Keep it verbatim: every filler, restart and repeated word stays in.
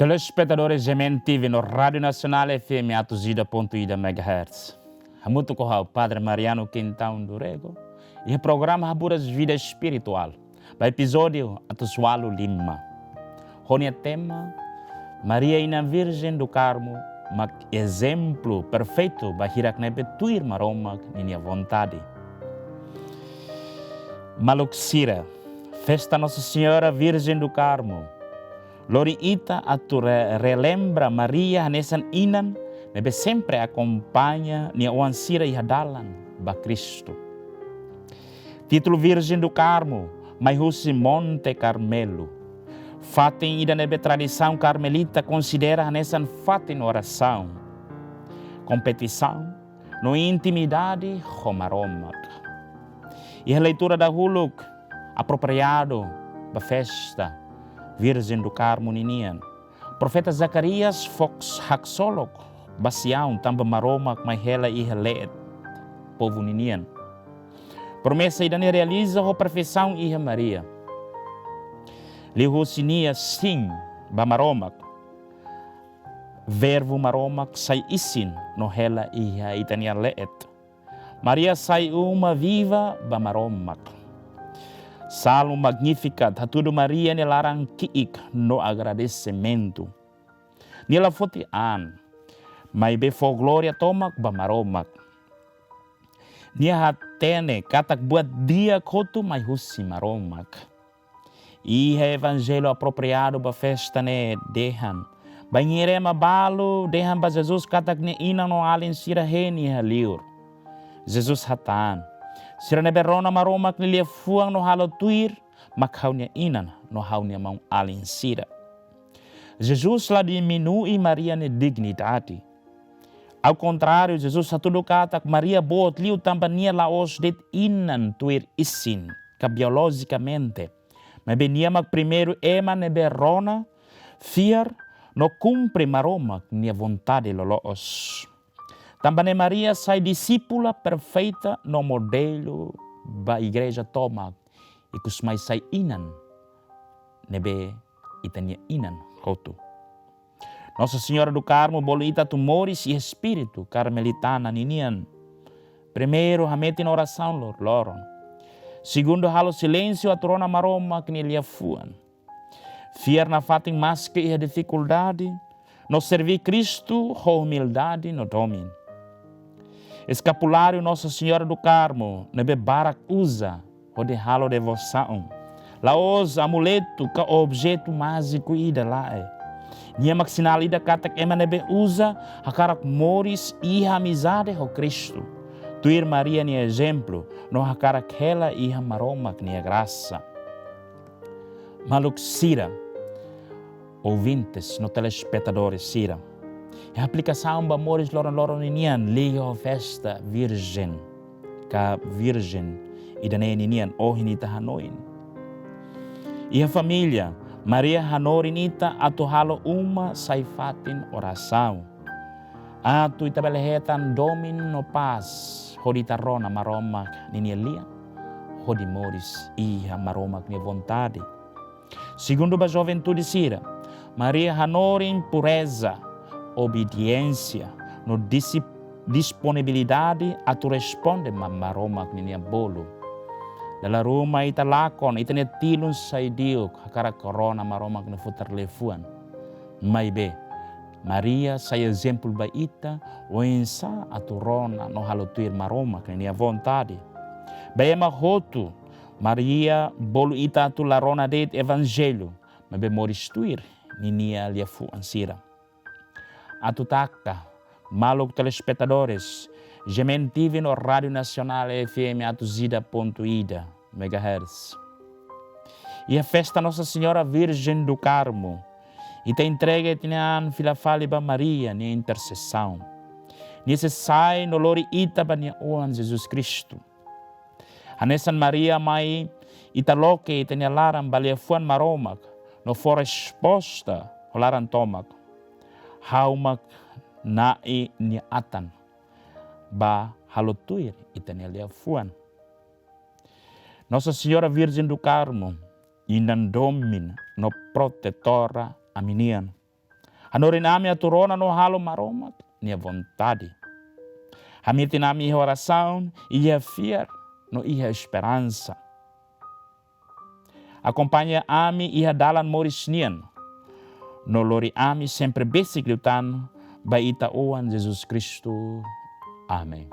Telespetadores G M N T V no Rádiu Nasionál F M atus ida pontu ida megahertz. Hamutuk ho ha'u Padre Mariano Quintão do Rego, iha programa Haburas Vida Espirituál, ba epizódiu atus ualu lima. Ho nia tema, Maria Inan Virjen do Carmo mak ezemplu perfeitu ba hirak ne'ebé tuir Maromak ninia vontade. Maluk sira, festa Nossa Senhora Virgem do Carmo lori ita atu re-, relembra Maria hanesan inan ne'ebé sempre akompaña nia oan sira iha dalan ba Kristu. Títulu Virgem do Carmo mai husi Monte Carmelo, fatin ida ne'ebé tradisaun karmelita konsidera hanesan fatin orasaun, kompetisaun no intimidade ho Maromak. Iha leitura dahuluk apropriadu ba festa Virgem do Carmo ninian, profeta Zacarias fó haksolok ba Siaun tanba Maromak mai hela iha leet povu ninian. Promesa ida-ne'e realiza ho perfeisaun iha Maria. Liuhusi nia sin ba Maromak, Verbu Maromak sai isin no hela iha ita-nia leet. Maria sai uma viva ba Maromak. Salmu Magnificat hatudu Maria nia laran ki'ik no agradesimentu. Nia la foti an, maibé fó glória tomak ba Maromak. Nia hatene katak buat di'ak hotu mai husi Maromak. Iha evanjellu apropriadu ba festa ne'e dehan, bainhira ema balu dehan ba Jesus katak nia inan no alin sira hein iha liur, Jesus hatán: Sira ne'ebé rona Maromak nia liafuan no halo tuir, mak ha'u-nia inan no ha'u-nia maun-alin sira. Jesus la diminui Maria nia dignidade. Ao kontráriu, Jesus hatudu katak Maria boot liu tanba nia la'ós de'it inan tuir isin ka biolojikamente, maibé nia mak primeiru ema ne'ebé rona, fiar no kumpre Maromak nia vontade loloos. Tanba ne'e Maria sai disípula perfeita no modelu ba igreja tomak, ikus mai sai inan ne'ebé ita-nia inan hotu. Nossa Senhora do Carmo bolu ita atu moris iha espíritu karmelitana ninian. Primeiru, hametin orasaun loroloron. Segundu, halo silénsiu atu rona Maromak nia liafuan. Fiar nafatin maske iha difikuldade, no serví Kristu ho umildade no domin. Eskapuláriu Nossa Senhora do Carmo ne'ebé barak uza hodi halo devosaun, la'ós amuletu ka objetu májiku ida lae. Nia mak sinál ida katak ema ne'ebé uza hakarak moris iha amizade ho Kristu, tuir Maria nia ezemplu, no hakarak hela iha Maromak nia grasa. Maluk sira, ouvintes no telespetadores sira, iha aplikasaun ba moris loroloron ninian liga ho festa Virjen ka Virjen ida-ne'e ninian ohin ita hanoin. Iha família, Maria hanorin ita atu halo uma sai fatin orasaun, atu ita bele hetan domin no pás hodi ita rona Maromak ninia lian hodi moris iha Maromak nia vontade. Segundu, ba juventude sira, Maria hanorin pureza, obediénsia no disi-, disponibilidade atu responde ba Maromak ninia bolu. Dala ruma ita lakon ita-nia tilun sai diuk hakarak rona Maromak nia futar liafuan. Maibé, Maria sai ezemplu ba ita oinsá atu rona no halo tuir Maromak ninia vontade. Ba ema hotu, Maria bolu ita atu la rona de'it evanjellu, maibé moris tuir ninia liafuan sira. Atu taka, maluk telespetadores G M N T V no Rádiu Nasionál F M atus ida pontu ida megahertz. Iha festa Nossa Senhora Virgem do Carmo, ita entrega ita-nia an fila fali ba Maria nia intersesaun. Nia sei sai no lori ita ba nia Oan Jesus Kristu. Hanesan Maria mai ita loke ita-nia laran ba liafuan Maromak no fó resposta ho laran tomak: Ha'u mak Na'i nia atan, bá halo tuir ita-nia liafuan. Nossa Senhora Virgem do Carmo, inan domin no protetora ami-nian. Hanorin ami atu rona no halo Maromak nia vontade. Hametin ami iha orasaun, iha fiar no iha esperansa. Akompaña ami iha dalan moris nian, no lori ami sempre besik liután ba Ita-Oan Jesus Kristu. Amen.